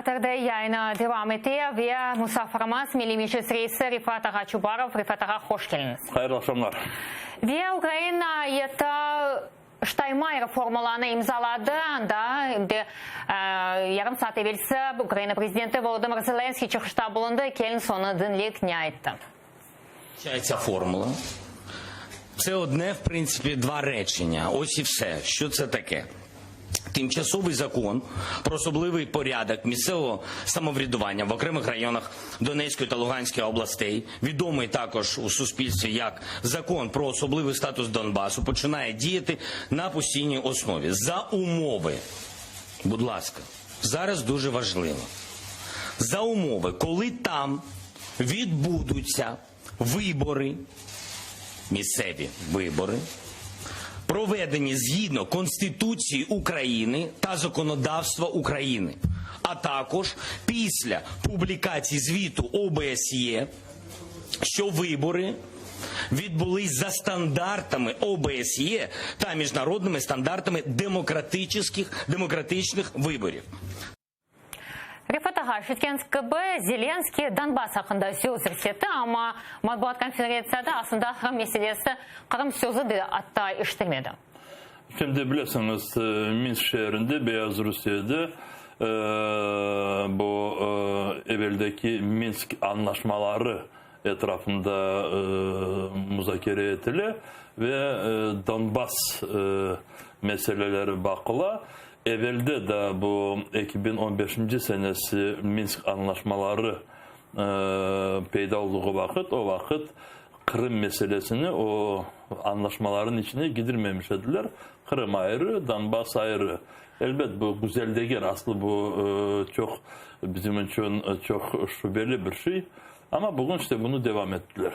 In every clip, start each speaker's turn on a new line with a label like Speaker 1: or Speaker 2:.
Speaker 1: ATRde yayını devam ete ve musafirimiz Milliy Meclis reisi Refat ağa Çubarov. Refat ağa, hoş keliñiz.
Speaker 2: Hayırlı aqşamlar.
Speaker 1: Ve Ukraina eyyeti Ştaymayer formulanı imzaladı. Anda em de yarım saat evelsi Ukraina prezidenti Volodımır Zelenskıy çıqışta bulundı. Keliñiz onı diñleyik, ne ayttı.
Speaker 3: Ця формула. Це одне, в принципі, два речення. Ось і все. Що це таке? Тимчасовий закон про особливий порядок місцевого самоврядування в окремих районах Донецької та Луганської областей, відомий також у суспільстві як закон про особливий статус Донбасу, починає діяти на постійній основі за умови. Будь ласка, зараз дуже важливо. За умови, коли там відбудуться вибори, місцеві вибори, проведені згідно Конституції України та законодавства України, а також після публікації звіту ОБСЄ, що вибори відбулись за стандартами ОБСЄ та міжнародними стандартами демократичних, демократичних виборів.
Speaker 1: Refat ağa, eşitkeniz kibi, Zelenskıy Donbass aqqında söz yürsetti, amma matbuat konferentsiyada aslında Qırım meselesi, Qırım sözü de atta eşitilmedi.
Speaker 2: Şimdi bilesiñiz, Minsk şeerinde, Beyazrusiyede bu eveldeki Minsk añlaşmaları etrafında muzakere etile ve Donbass meseleleri baqıla. Evelde da bu 2015-nci senesi Minsk añlaşmaları peyda olduğu vaqıt, o vaqıt Qırım meselesini o añlaşmaların içine gidirmemiş ediler. Qırım ayrı, Donbass ayrı. Elbet, bu güzel degil, aslı bu çoq bizim içün çoq şübeli bir şey. Amma bugün işte bunı devam ettiler.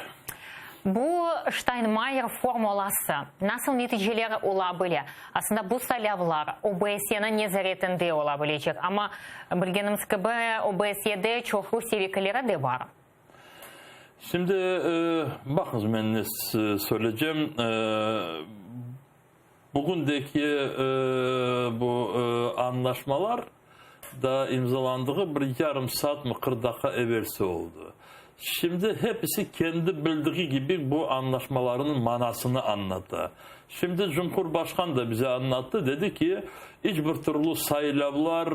Speaker 1: Bu Ştaynmayer formulası nasıl neticeler ola bile? Aslında bu saylavlar OBSYeniñ nezaretinde ola bilecek, amma bilgenimiz kibi, OBSYede çoq Rusiye vekilleri de bar.
Speaker 2: Şimdi baqıñız, men ne söyleycem. Bugündeki bu añlaşmalar da imzalandığı bir yarım saatmi, 40 daqqa evelsi oldı. Şimdi hepisi kendi bildiği kibi bu añlaşmalarnıñ manasını añlata. Şimdi Cumhurbaşqan da bize añlattı, dedi ki, iç bir türlü saylavlar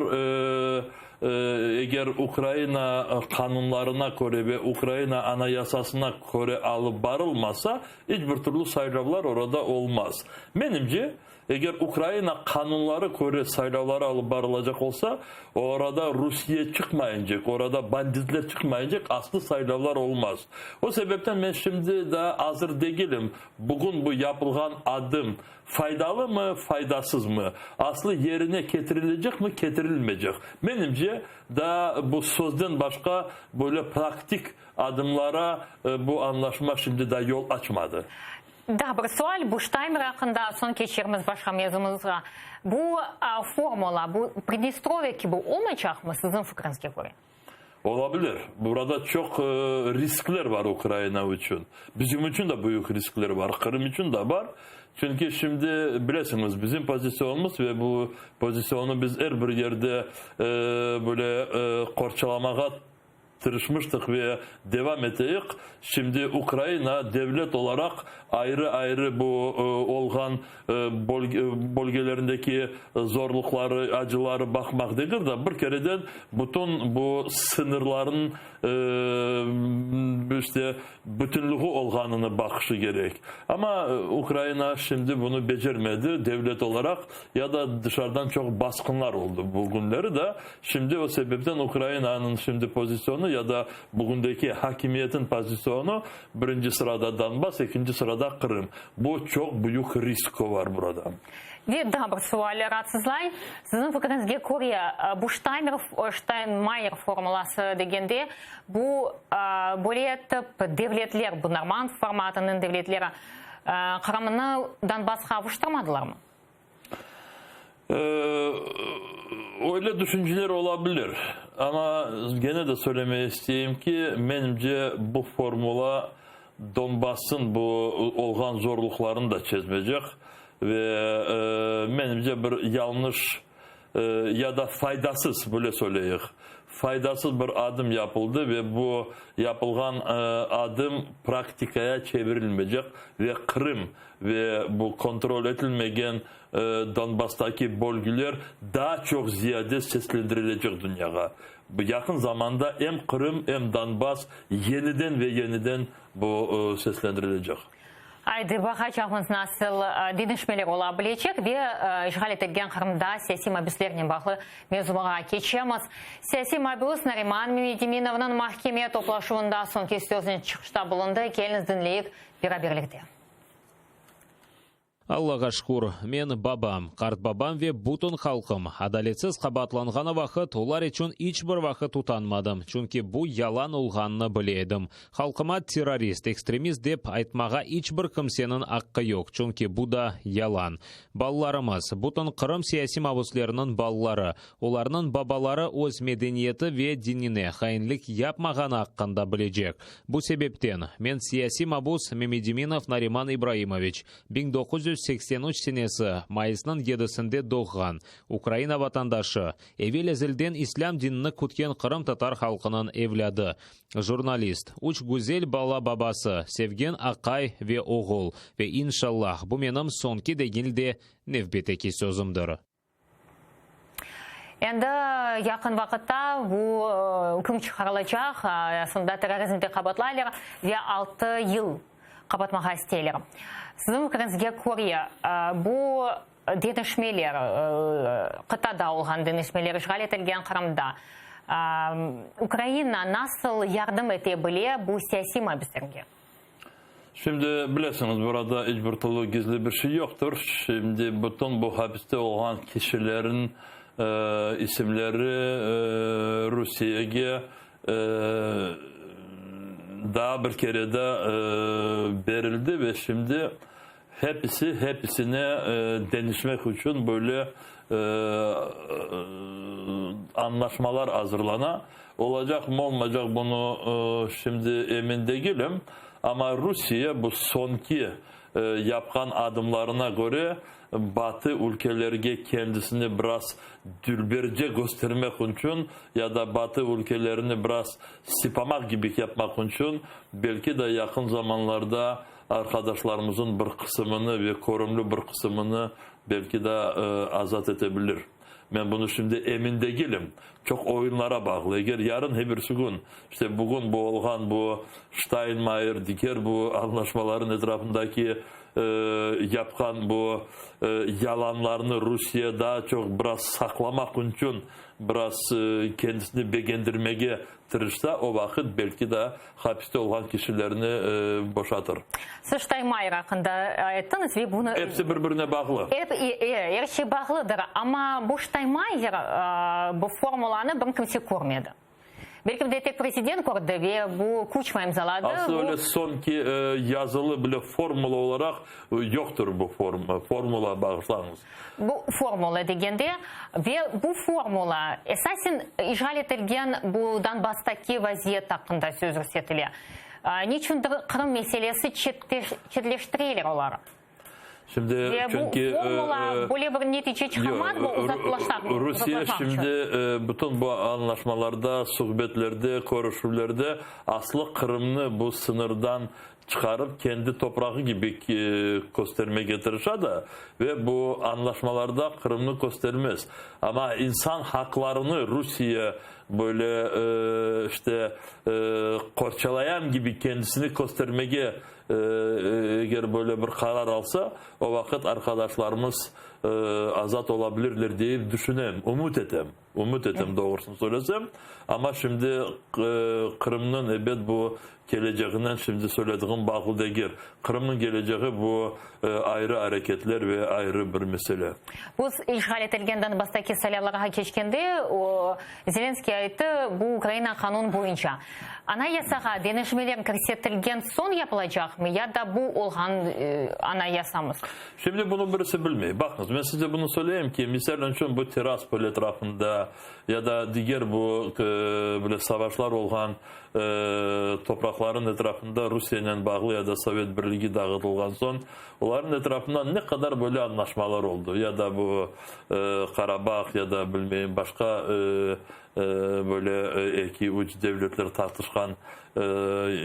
Speaker 2: eger Ukraina qanunlarına köre ve Ukraina Anayasasına köre alıp barılmasa, İç bir türlü saylavlar orada olmaz. Menimce, eger Ukraina qanunları köre saylavlar alıp barılacaq olsa, orada Rusiye çıqmayıncaq, orada banditler çıqmayıncaq aslı saylavlar olmaz. O sebepten men şimdi daa azır degilim, bugün bu yapılğan adım faydalımı, faydasızmı, aslı yerine ketirilecekmi, ketirilmeycek. Menimce, daa bu sözden başqa böyle praktik Adımlara bu añlaşma şimdi daa yol açmadı.
Speaker 1: Daa bir sual, bu Ştaymer aqqında, soñ keçermiz başqa mevzumızğa. Bu formula, bu Pridnestrovye kibi olmaycaqmı, siziñ fikriñizge köre?
Speaker 2: Olabilir. Burada çoq riskler bar Ukraina içün. Bizim içün de büyük riskler bar, Qırım içün de bar. Çünki şimdi bilesiñiz, bizim pozisyonımız ve bu pozisyonı biz er bir yerde böyle qorçalamağa Tırışmıştıq ve devam eteyik. Şimdi Ukraina devlet olaraq ayrı-ayrı bu olğan bölgelerindeki zorluqları, acıları baqmaq degil de, bir kereden bütün bu sıñırların işte bütünlüğü olğanını baqışı kerek. Amma Ukraina şimdi bunı becermedi devlet olaraq ya da dışarıdan çoq basqınlar oldı bu künleri de. Şimdi o sebepten Ukrainanıñ şimdi pozisyonu ya da bugündeki hakimiyetin pozisyonu birinci sırada Donbass, ekinci sırada Qırım. Bu çoq büyük risk var burada.
Speaker 1: Ve daa bir sual raatsızlay. Siziñ fikriñizge köre, bu Ştaynmayer formulası degende, bu böyle etip devletler, bu normand formatınıñ devletleri Qırımnı Donbassqa avuştırmadılarmı?
Speaker 2: Öyle düşünceler olabilir, amma gene de söylemeye isteyim ki, menimce bu formula Donbassın bu olğan zorluqlarını da çezmeycek ve menimce bir yanlış ya da faydasız, böyle söyleyik. Faydasız bir adım yapıldı ve bu yapılğan adım praktikaya çevirilmeycek ve Qırım ve bu kontrol etilmegen Donbasstaki bölgüler daa çoq ziyade seslendirilecek dünyağa. Yaqın zamanda em Qırım, em Donbass yeniden ve yeniden bu seslendirilecek.
Speaker 1: Aydı, baqacaqmız, nasıl deñişmeler ola bilecek ve işğal etilgen Qırımda siyasiy mabüslernen bağlı mevzuğa keçemiz. Siyasiy mabüs Nariman Memedeminovnıñ mahkeme toplaşuvında soñki söznen çıqışta bulundı. Keliñiz diñleyik beraberlikte.
Speaker 4: Allağa şükür, men, babam, qartbabam ve bütün halqım adaletsiz qabaatlanğanı vaqıt olar içün iç bir vaqıt utanmadım, çünki bu yalan olğanını bile edim. Halqıma terrorist, ekstremist dep aytmağa iç bir kimseniñ aqqı yoq, çünki bu da yalan. Balalarımız, bütün Qırım siyasiy mabüsleriniñ balaları, olarnıñ babaları öz medeniyeti ve dinine hainlik yapmağanı aqqında bilecek. Bu sebepten, men siyasiy mabus Memedeminov Nariman İbraimoviç, 1983 senesi mayısnıñ yedisinde doğğan, Ukraina vatandaşı, evel-ezelden islâm dinini kütken qırımtatar halqınıñ evlâdı, jurnalist, üç güzel bala babası, sevgen aqay ve oğul, ve inşallah, bu menim soñki degil de, nevbetteki sözümdir.
Speaker 1: Endi yaqın vaqıtta bu üküm çıqarılacaq, aslında terrorizmde qabaatlaylar ve altı yıl qapatmağa isteyler. Siziñ fikriñizge köre, bu deñişmeler, qıtada olğan deñişmeler, işğal etilgen Qırımda Ukraina nasıl yardım ete bile bu siyasiy mabüslerge?
Speaker 2: Şimdi, bilesiñiz, burada iç bir türlü gizli bir şey yoqtır. Şimdi bütün bu hapiste olğan kişilerin isimleri Rusiyege daa bir kere de berildi ve şimdi hepisi hepisine deñişmek içün böyle añlaşmalar azırlana. Olacaqmı, olmaycaq bunı şimdi emin degilim, amma Rusiye bu soñki yapqan adımlarına köre Batı ülkelerge kendisini biraz dülberce köstermek içün ya da Batı ülkelerini biraz sipamaq kibi yapmaq içün belki de yaqın zamanlarda arqadaşlarımızın bir qısımını ve körümli bir qısımını belki de azat ete bilir. Men bunı şimdi emin degilim. Çoq oyunlara bağlı. Eger yarın, hebirsi kün, işte bugün bu olğan bu Ştaynmayer, diger bu añlaşmaların etrafındaki yapqan bu yalanlarnı Rusiye daa çoq biraz saqlamaq içün, biraz kendisini begendirmege tırışsa, o vaqıt belki de hapiste olğan kişilerni boşatır.
Speaker 1: Siz Ştaynmayer aqqında ayttıñız ve bunı.
Speaker 2: Episi bir-birine bağlı.
Speaker 1: Er şey bağlıdır. Amma bu Ştaynmayer bu formulanı bir kimse körmedi. Belki de tek prezident kördi ve bu Kuçma imzaladı.
Speaker 2: Aslı öyle soñki yazılı bile formula olaraq yoqtır bu formula, bağışlañız.
Speaker 1: Bu formula degende ve bu formula esasen işğal etilgen bu Donbasstaki vaziyet aqqında söz yürsetile. Niçündir Qırım meselesi çetleştireler olar.
Speaker 2: Şimdi,
Speaker 1: Ve bu
Speaker 2: çünki,
Speaker 1: formula böyle bir netice çıqarmaz mı uzaqlaşmaq
Speaker 2: Rusiye
Speaker 1: içün?
Speaker 2: şimdi bütün bu añlaşmalarda, suhbetlerde, körüşüvlerde aslı Qırımnı bu sıñırdan çıqarıp, kendi toprağı kibi köstermege tırışa da, ve bu añlaşmalarda Qırımnı köstermez. Amma insan haqlarını Rusiye böyle işte qorçalayam kibi kendisini köstermege eger böyle bir qarar alsa, o vaqıt arqadaşlarımız azat ola bilirler deyip düşünem, ümüt etem. Ümüt etem, doğrusını söylesem. Amma şimdi Qırımnıñ, ebet, bu keleceğinen şimdi söylediğim bağlı degil. Qırımnıñ keleceği bu ayrı areketler ve ayrı bir mesele.
Speaker 1: Bu işğal etilgen Donbasstaki saylavlarğa keçkende, o, Zelenskıy ayttı, bu Ukraina qanun boyunca. Anayasağa deñişmeler kirsetilgen soñ yapılacaqmı ya da bu olğan Anayasamız?
Speaker 2: Şimdi bunı birisi bilmey. Baqıñız, men size bunı söyleyim ki, misal içün bu Tiraspol etrafında ya da diger bu böyle savaşlar olğan topraqların etrafında Rusiyenen bağlı ya da Sovet Birligi dağıtılğan soñ olarnıñ etrafında ne qadar böyle añlaşmalar oldı ya da bu Qarabağ ya da bilmeyim başqa. Böyle eki-üç devletler tartışqan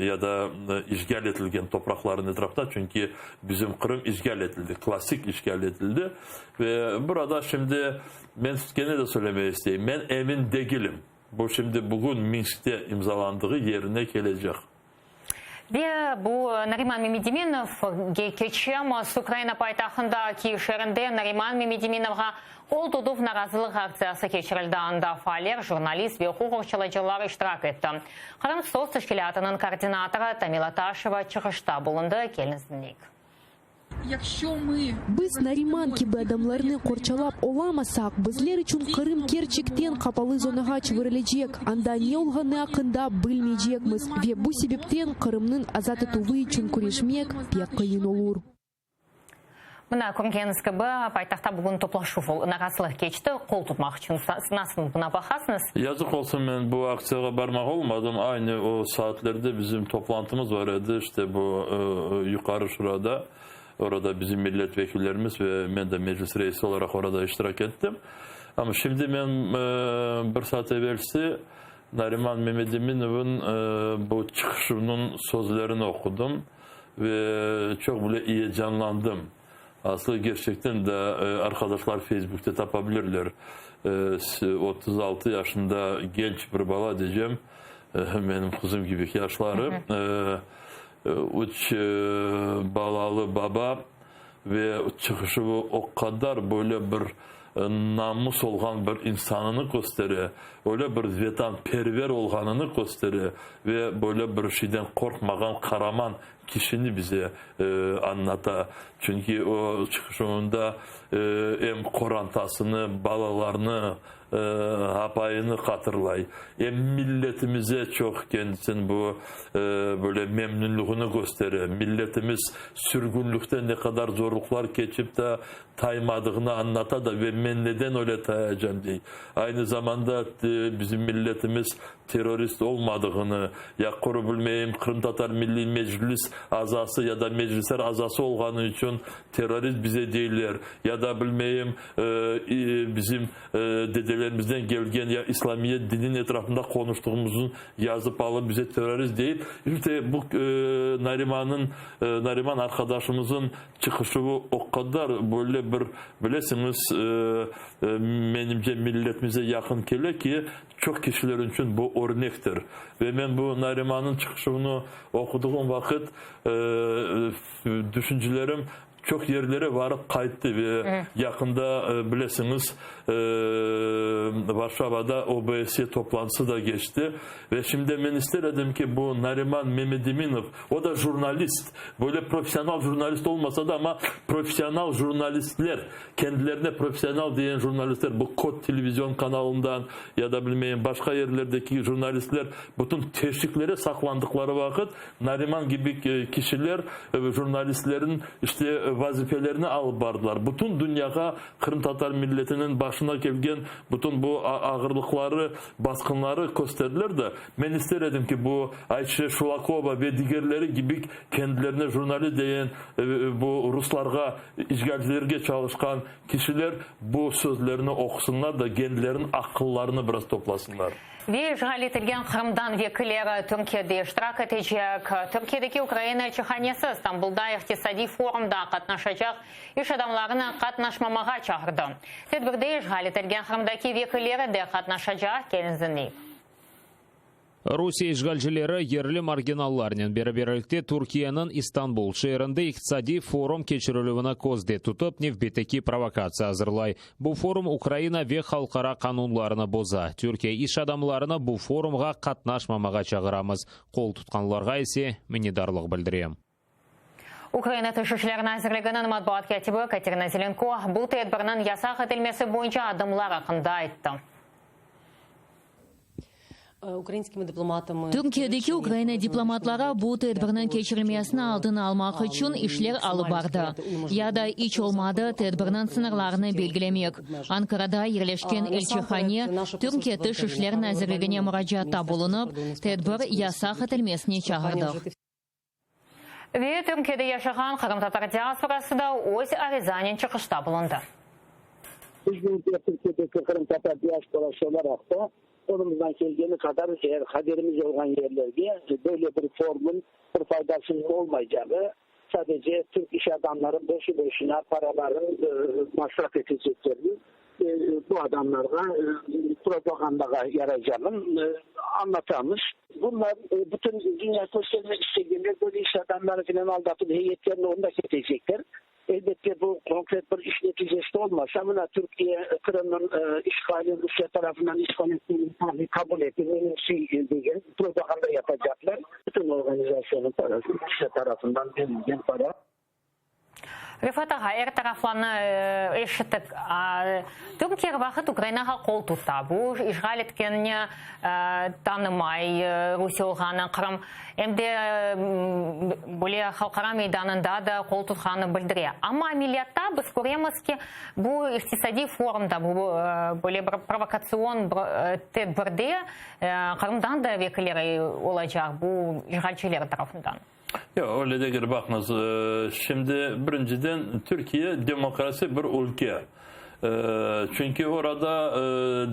Speaker 2: ya da işğal etilgen topraqlarnıñ etrafında, çünki bizim Qırım işğal etildi, klassik işğal etildi. Ve burada şimdi men kene de söylemege isteyim, men emin degilim, bu şimdi bugün Minskte imzalandığı yerine kelecek.
Speaker 1: Ve bu Nariman Memedeminovge keçemiz. Ukraina paytahtında, Kiyev şeerinde Nariman Memedeminovğa qol tutuv narazılıq aktsiyası keçirildi. Anda faaller, jurnalist ve uquq qorçalayıcılar iştirak etti. Qırım SOS teşkilâtınıñ koordinatorı Tamila Taşeva çıqışta bulundı. Keliñiz diñleyik.
Speaker 5: Biz Nariman kibi adamlarnı qorçalap olamasaq, bizler içün Qırım kerçekten qapalı zonağa çevirilecek, anda ne olğanı aqqında bilmeycekmiz ve bu sebepten Qırımnıñ azat etüvi içün küreşmek pek qıyın olur.
Speaker 1: Mına, körgeniñiz kibi, paytahtta bugün toplaşuv, narazılıq keçti, qol tutmaq içün. Siz nasıl buna baqasıñız?
Speaker 2: Yazıq olsun, men bu aktsiyağa barmaq olmadım. Aynı o saatlerde bizim toplantımız bar edi, işte bu Yuqarı Şurada. Orada bizim millet vekillerimiz ve men de meclis reisi olaraq orada iştirak ettim. Amma şimdi men bir saat evelsi Nariman Memedeminovıñ bu çıqışınıñ sözlerini oqudım ve çoq bile iyecanlandım. Aslı kerçekten de arqadaşlar Feysbukte tapa bilirler. 36 yaşında genç bir bala diycem, menim qızım kibi yaşları, üç balalı baba ve çıqışı o qadar böyle bir namus olğan bir insanını köstere, öyle bir vetanperver olğanını köstere ve böyle bir şeyden qorqmağan qaraman kişini bize añlata. Çünki o çıqışında em qorantasını, balalarını, apayını hatırlay, em milletimize çoq kendisiniñ bu böyle memnünlüğini köstere, milletimiz sürgünlikte ne qadar zorluqlar keçip de taymadığını añlata da ve men neden öyle tayacam dey. Aynı zamanda bizim milletimiz terrorist olmadığını, ya quru bilmeyim, Qırımtatar Milliy Meclis azası ya da meclisler azası olğanı içün terrorist bize deyler, ya da bilmeyim, bizim dedelerimizden kelgen ya İslamiyet dinin etrafında qonuştığımıznı yazıp alıp bize terrorist deyip, işte bu Narimanıñ, Nariman arqadaşımızın çıqışuvı o qadar böyle bir, bilesiñiz, menimce milletimize yaqın kele ki, Çoq kişiler içün bu örnektir. Ve men bu Narimanıñ çıqışını oquduğım vaqıt, düşüncelerim çoq yerlere varıp qayttı ve yaqında, bilesiñiz, Varşavada OBSE toplantısı da keçti. Ve şimdi men ister edim ki, bu Nariman Memedeminov, o da jurnalist, böyle professional jurnalist olmasa da, amma professional jurnalistler, Kendilerine professional diyen jurnalistler, bu Kod televizion kanalından ya da bilmeyim başqa yerlerdeki jurnalistler bütün teşiklere saqlandıqları vaqıt Nariman kibi kişiler jurnalistlerin işte vazifelerini alıp bardılar. Bütün dünyağa qırımtatar milletiniñ başına kelgen bütün bu ağırlıqları, basqınları kösterdiler de, men ister edim ki, bu Ayşe Şulakova ve digerleri kibi kendilerine jurnalist deyen bu ruslarğa İşğalcilerge çalışqan kişiler bu sözlerni oqusınlar da, kendileriniñ aqıllarını biraz toplasınlar.
Speaker 1: Ve işğal etilgen Qırımdan vekilleri Türkiyede iştirak etecek. Türkiyedeki Ukraina elçihanesi İstanbulda iqtisadiy forumda qatnaşacaq iş adamlarını qatnaşmamağa çağırdı. Tedbirde işğal etilgen Qırımdaki vekilleri de qatnaşacaq, keliñiz diñleyik.
Speaker 4: Rusiye işğalcileri yerli marginallarnen beraberlikte Türkiyeniñ İstanbul şeerinde iqtisadiy forum keçirilüvini közde tutıp, nevbetteki provokatsiya azırlay. Bu forum Ukraina ve halqara qanunlarını boza. Türkiye iş adamlarını bu forumğa qatnaşmamağa çağıramız, qol tutqanlarğa ise minnetdarlıq bildirem.
Speaker 1: Ukraina Tış işler nazirliginiñ matbuat kâtibi Katerina Zelenko bu tedbirniñ yasaq etilmesi boyunca adımlar aqqında ayttı.
Speaker 6: Türkiyedeki Ukraina diplomatları bu tedbirniñ keçirilmesini aldını almaq içün işler alıp bardı, ya da iç olmadı tedbirniñ sıñırlarını belgilemek. Ankarada yerleşken elçihane Türkiye Tış işler nazirligine muracaatta bulunıp, tedbir yasaq etilmesine çağırdı.
Speaker 1: Ve Türkiyede yaşağan qırımtatar diasporası da öz arizanen çıqışta bulundı.
Speaker 7: Biz bu Türkiyedeki qırımtatar diasporası olaraq da. Qolumızdan kelgeni qadar, eğer haberimiz olğan yerlerge böyle bir forumın bir faydasınıñ olmaycağı, sadece türk iş adamları boşu-boşuna paraların masraf eteceklerini, bu adamlarğa propagandağa yaraycağın añlatamız. Bunlar bütün dünya köstermek istegenler, böyle iş adamları filan aldatıp heyetlerini onda ketecekler. Elbette, bu konkret bir iş neticesi de olmasa, mına Türkiye Qırımnıñ işğali, Rusiye tarafından işğal etilgenini qabul etti, menimsey degen propaganda yapacaqlar. Bütün organizatsiyanıñ parası Rusiye tarafından berilgen para.
Speaker 1: Refat ağa, er taraflarnı eşittik. Türkiye er vaqıt Ukrainağa qol tuta. Bu işğal etkenini tanımay, Rusiye olğanı Qırım. Em de böyle halqara meydanında da qol tutqanını bildire. Amma ameliyatta biz köremiz ki, bu iqtisadiy forumda, bu böyle bir provokatsion bir tedbirde Qırımdan da vekilleri olacaq, bu işğalciler tarafından.
Speaker 2: Yoq, öyle degil, baqıñız, şimdi birinciden Türkiye demokrasi bir ülke, çünki orada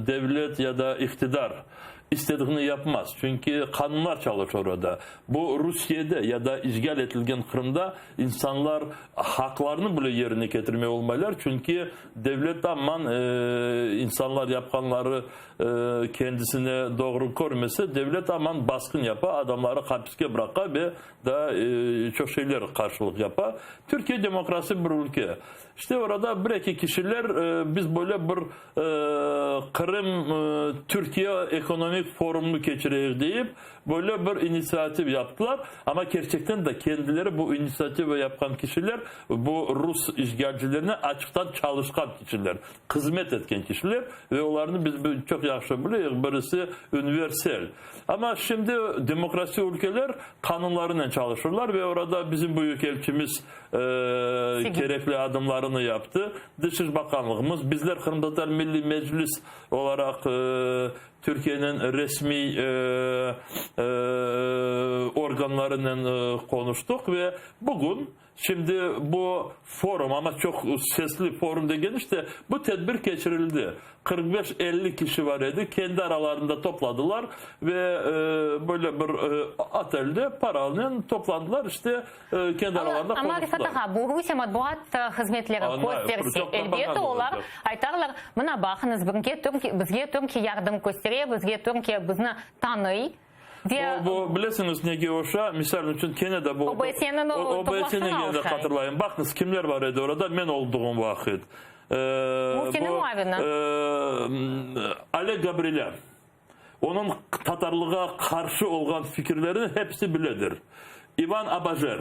Speaker 2: devlet ya da iqtidar istediğini yapmaz, çünki qanunlar çalışır orada. Bu Rusiyede ya da işğal etilgen Qırımda insanlar haqlarını bile yerine ketirmey olmaylar, çünki devlet aman insanlar yapqanları kendisine doğru körmese, devlet aman basqın yapa, adamları hapiske bıraqa ve daa çoq şeyler qarşılıq yapa. Türkiye demokrasi bir ülke. İşte orada bir-eki kişiler biz böyle bir Qırım, Türkiye ekonomik forumını keçireyik deyip, böyle bir initsiativ yaptılar. Amma kerçekten de kendileri bu initsiativa yapqan kişiler bu rus işğalcilerine açıqtan çalışqan kişiler. Hızmet etken kişiler ve olarnı biz çoq yahşı bileyik, birisi Ünver Sel. Amma şimdi demokrasi ülkeler qanunlarınen çalışırlar ve orada bizim büyükelçimiz kerekli adımlarını yaptı. Dış iş bakanlığımız, bizler Qırımtatar Milliy Meclis olaraq Türkiyeniñ resmiy organlarınen qonuştıq ve bugün Şimdi bu forum, amma çoq sesli forum degen işte, bu tedbir keçirildi. 45-50 kişi bar edi, kendi aralarında topladılar ve böyle bir otelde paralnen toplandılar, işte, kendi aralarında
Speaker 1: Amma,
Speaker 2: qonuştılar.
Speaker 1: Refat ağa, bu Rusiye matbuat hızmetleri kösterse, elbette, olar aytarlar, mına baqıñız, bizge Türkiye yardım köstere, bizge Türkiye bizni tanıy.
Speaker 2: Ve Bu, bu, bilesiñiz nege oşa? Misal içün, kene de bu
Speaker 1: OBSE-niñ
Speaker 2: OBSE-ni
Speaker 1: toplaşuvına
Speaker 2: kene de
Speaker 1: oşay.
Speaker 2: hatırlayım. Baqıñız, kimler bar edi orada men olduğım vaqıt.
Speaker 1: Müftiniñ
Speaker 2: Bu,
Speaker 1: muavini.
Speaker 2: Oleg Gabrelân. Onıñ tatarlığa qarşı olğan fikirlerini hepisi biledir. İvan Abajer.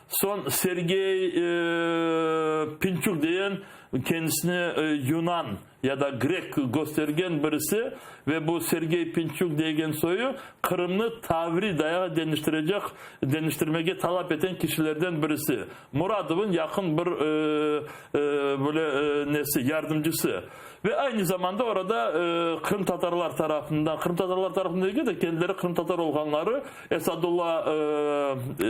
Speaker 2: Soñ Sergey Pinçuk deyen kendisini yunan ya da grek köstergen birisi ve bu Sergey Pinçuk degen soyu Qırımnı Tavridağa deñiştirecek, deñiştirmege talap eten kişilerden birisi. Muradovıñ yaqın bir böyle nesi, yardımcısı. Ve aynı zamanda orada qırımtatarlar tarafından, qırımtatarlar tarafından degil de, kendileri qırımtatar olğanları Esadulla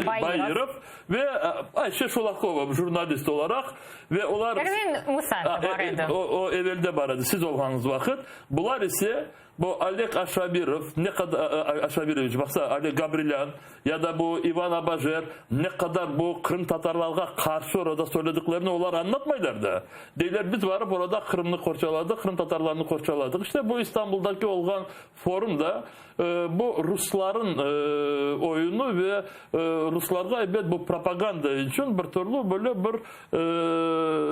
Speaker 2: Bairov ve Ayşe Şulakova jurnalist olaraq ve olar
Speaker 1: Ervin Musayev de bar edi.
Speaker 2: O evelde bar edi, siz olğanıñız vaqıt. Bular ise bu Oleg Aşabirov, ne qadar Aşabiroviç, baqsa, Oleg Gabrelân ya da bu İvan Abajer ne qadar bu qırımtatarlarğa qarşı orada söylediklerini olar añlatmaylar da. Deyler, biz barıp orada Qırımnı qorçaladıq, qırımtatarlarnı qorçaladıq. İşte bu İstanbuldaki olğan forum da Bu rusların oyunı ve ruslarğa ebet bu propaganda içün bir türlü böyle bir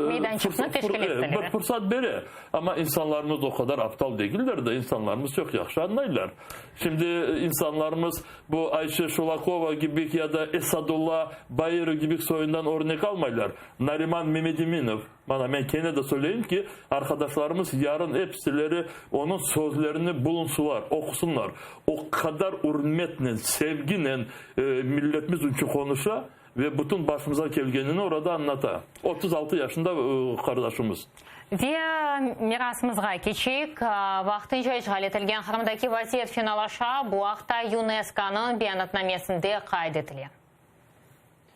Speaker 1: Meydançıqnı teşkil ettiler.
Speaker 2: bir fırsat bere. Amma insanlarımız o qadar aptal degiller de, insanlarımız çoq yahşı añlaylar. Şimdi insanlarımız bu Ayşe Şulakova kibi ya da Esadulla Bairov kibi soyundan örnek almaylar. Nariman Memedeminov. Mana, men kene de söyleyim ki, arqadaşlarımız yarın episileri onıñ sözlerini bulunsular, oqusınlar. O qadar ürmetnen, sevginen milletimiz içün qonuşa ve bütün başımıza kelgenini orada añlata. 36 yaşında qardaşımız.
Speaker 1: Ve mirasımızğa keçeyik. Vaqtınca işğal etilgen Qırımdaki vaziyet fenalaşa, bu aqta YUNESKOnıñ beyanatnamesinde qayd etile.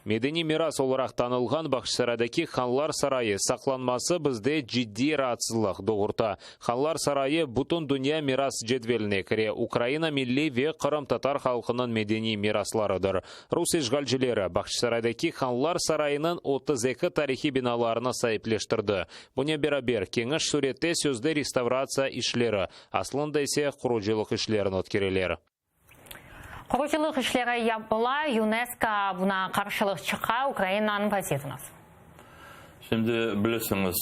Speaker 4: Medeniy miras olaraq tanılğan Bağçasaraydaki Hanlar sarayı saqlanması bizde ciddiy raatsızlıq doğurta. Hanlar sarayı Bütündünya miras cedveline kire, Ukraina milliy ve qırımtatar halqınıñ medeniy miraslarıdır. Rus işğalcileri Bağçasaraydaki Hanlar sarayınıñ 32 tarihiy binalarını saipleştirdi. Bunen beraber, keñiş sürette sözde restavratsiya işleri, aslında ise qurucılıq işlerini ötkereler.
Speaker 1: Qurucılıq işleri yapıla, UNESCO buna qarşılıq çıqa, Ukrainanıñ vaziyeti nasıl?
Speaker 2: Şimdi bilesiñiz,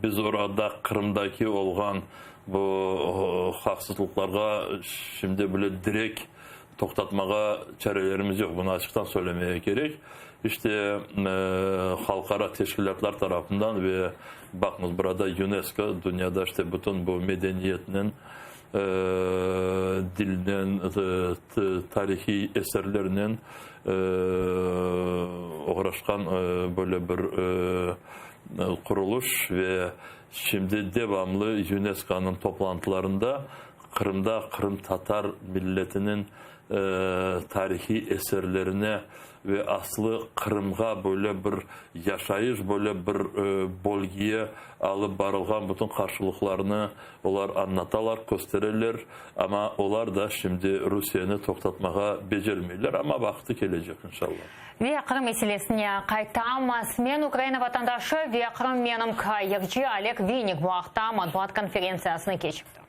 Speaker 2: biz orada Qırımdaki olğan bu haqsızlıqlarğa şimdi bile direkt toqtatmağa çarelerimiz yoq, bunı açıqtan söylemege kerek. İşte, halqara teşkilâtlar tarafından ve baqıñız, burada UNESCO, dünyada işte bütün bu medeniyetniñ, dilnen, tarihiy eserlernen oğraşqan böyle bir qurulış ve şimdi devamlı YUNESKOnıñ toplantılarında Qırımda qırımtatar milletiniñ tarihiy eserlerine ve aslı Qırımğa böyle bir yaşayış, böyle bir bölgeye alıp barılğan bütün qarşılıqlarnı olar añlatalar, köstereler, amma olar da şimdi Rusiyeni toqtatmağa becermeyler, amma vaqtı kelecek, inşallah.
Speaker 1: Ve Qırım meselesine qaytamız. Men Ukraina vatandaşı ve Qırım menimki, yırcı Oleg Vinnik bu aqta matbuat konferentsiyasını keçirdi.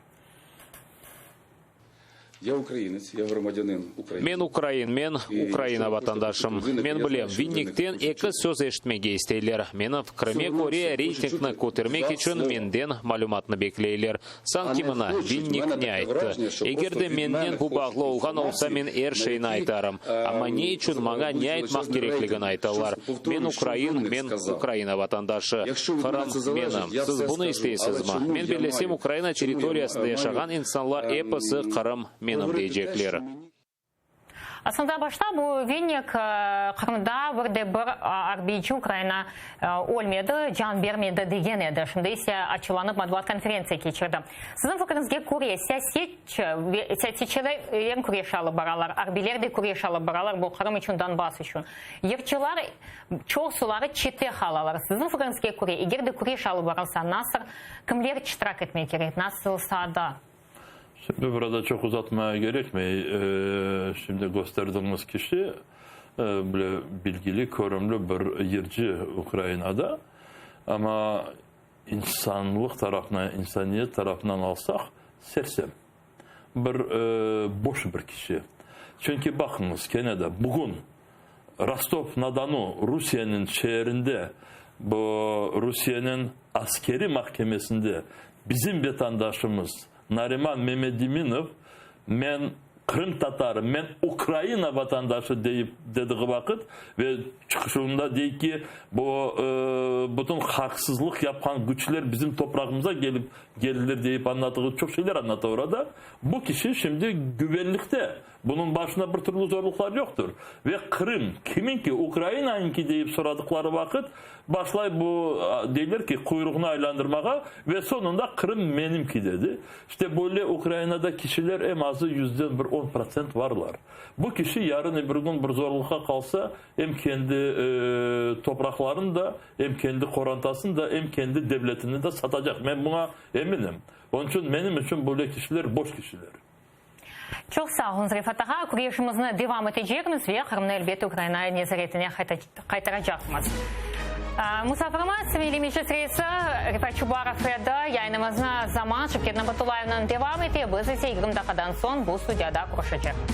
Speaker 8: Ya ukrainets, ya ğromadânin Ukrainı.
Speaker 4: Men ukrain, men Ukraina vatandaşım. Men bilem, Vinnikten eki söz eşitmege isteyler. Menim fikrime köre, reytingni kötermek içün menden malümatnı bekleyler. Sanki mına, Vinnik ne ayttı? Eger de mennen bu bağlı olğan olsa, men er şeyni aytarım. Amma ne içün maña ne aytmaq kerekligini aytalar? Men ukrain, men Ukraina vatandaşı. Qırım menim. Siz bunı isteysizmi? Men bellesem, Ukraina territoriyasında yaşağan insanlar episi Qırım menim deycekler.
Speaker 1: Aslında başta bu Vinnik Qırımda bir de bir arbiyci Ukraina ölmedi, can bermedi degen edi. Şimdi ise açuvlanıp matbuat konferentsiya keçirdi. Siziñ fikriñizge köre, siyasetçi ve siyasetçiler em küreş alıp baralar, arbiyler de küreş alıp baralar bu Qırım içün, Donbass içün. Yırcılar çoqsuları çette qalalar. Siziñ fikriñizge köre, eger de küreş alıp barılsa, nasıl, kimler iştirak etmek kerek, nasıl saada?
Speaker 2: Şimdi burada çoq uzatmaya gerekmey. Şimdi kösterdiğiniz kişi böyle bilgili, körümli bir yırcı Ukrainada. Amma insanlıq tarafından, insaniyet tarafından alsaq, sersem. Bir boş bir kişi. Çünki baqıñız, kene de bugün Rostov-na-Donu Rusiyeniñ şeerinde bu Rusiyeniñ askeri mahkemesinde bizim vetandaşımız Nariman Memediminov men qırımtatarım, men Ukraina vatandaşı deyip dediği vaqıt ve çıqışında dey ki, bu bütün haqsızlıq yapqan küçler bizim toprağımıza gelip geldiler deyip añlatığı çoq şeyler añlata orada. Bu kişi şimdi güvenlikte. Bunıñ başına bir türlü zorluqlar yoqtır. Ve Qırım kiminki, Ukrainanıñki deyip soradıqları vaqıt, başlay bu, deyler ki, quyruğını aylandırmağa ve soñunda Qırım menimki dedi. İşte böyle Ukrainada kişiler em azı yüzden bir on protsent varlar. Bu kişi yarın ebir kün bir zorluqqa qalsa, em kendi topraqlarını da, em kendi qorantasını da, em kendi devletini de satacaq. Men buña eminim. Onıñ içün menim içün böyle kişiler boş kişiler.
Speaker 1: Çoq sağ oluñız, Refat ağa. Küreşimizni devam etecekmiz ve Qırımnı, elbette, Ukraina nezaretine qaytaracaqmız. Musafirimiz, Milliy Meclis reisi Refat Çubarov edi. Yayınımıznı Zaman Şevket Nabatullayevnen devam ete, biz ise 20 daqqadan soñ bu studiyada körüşecekmiz.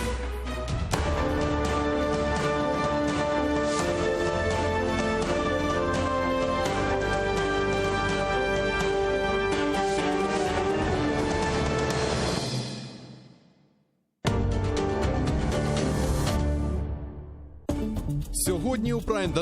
Speaker 9: Сьогодні у Prime.